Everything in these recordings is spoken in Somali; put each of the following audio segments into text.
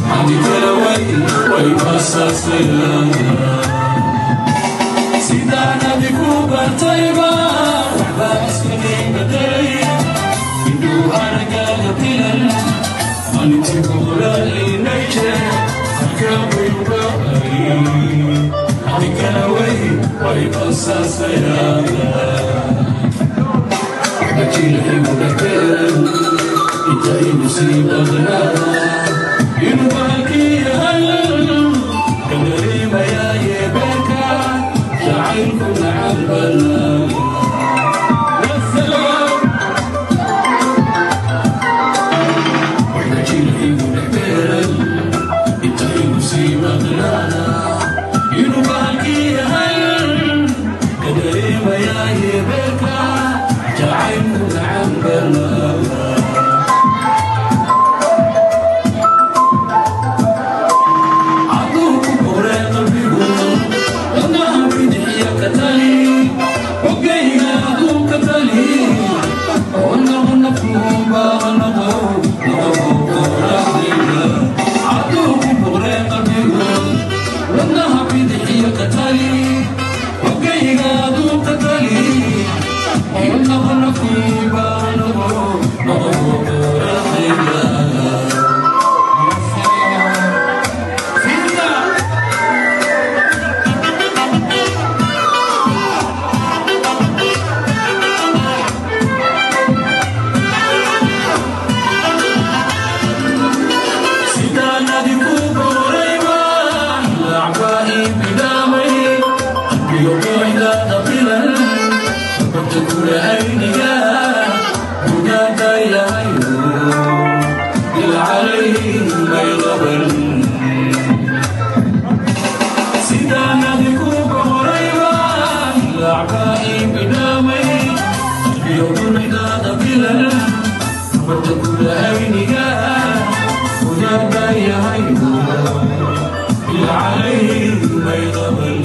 Haddii way basaasayaan. Sidaan adigu bartayba waxbaa iska bedelay, indhuu aragaaga bilan maalintii boqolaalinayje halkabayubaay. Haddii way basaasayaan. Waxba jiilxigu dhexbeeran inta igu sii badnaada inuu bahalkii yahay ka dareemayaaye beerka jacaylku macan badan. Waxba jiilxigu dhexbeeran inta igu sii badnaada inuu bahalkii yahay ka dareemayaaye beerka jacaylku macan badan. Caduhu ku boqree qalbigu, wadnaha bidixiya ka tali, hogayga aduu ka tali, oo nafkuba noqo noqo qoraxdayda. Caduhu ku boqree qalbigu, wadnaha bidixiya ka tali, hogayga aduu ka tali, oo nafkuba noqo noqo qoraxdayda. Sidaan adigu boorayba lacbaa ii bidaamay, qalbiga buuxdaada bilan barta kula ayniga bugaada yahayo bilcalayhi may qaban. Sidaan adigu boorayba lacbaa ii bidaamay, qalbiga buuxdaada bilan barta kula ayniga bugaada yahayo bilcalayhi may qaban.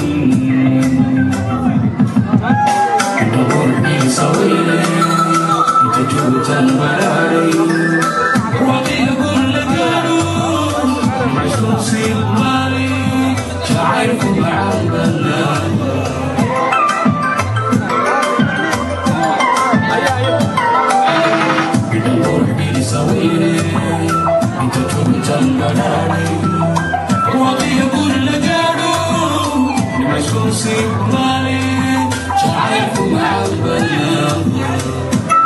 Inta joogtaan baraaray waqiga kulla gaadho maxsuusii maali jacaylku macaan banaa. Inta joogtaan baraaray waqiga kulla gaadho maxsuusii maali jacaylku macaan banaa.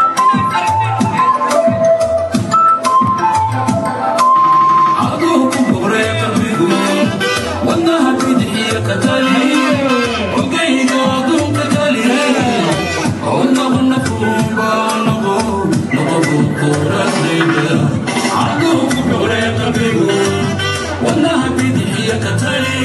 Aduu ku boqree qalbigu, wadnaha bidixiya ka tali, hogayga aduu ka tali, oo noqo nafuuba noqo noqo qoraxdayda. Aduu ku boqree qalbigu, wadnaha bidixiya ka tali.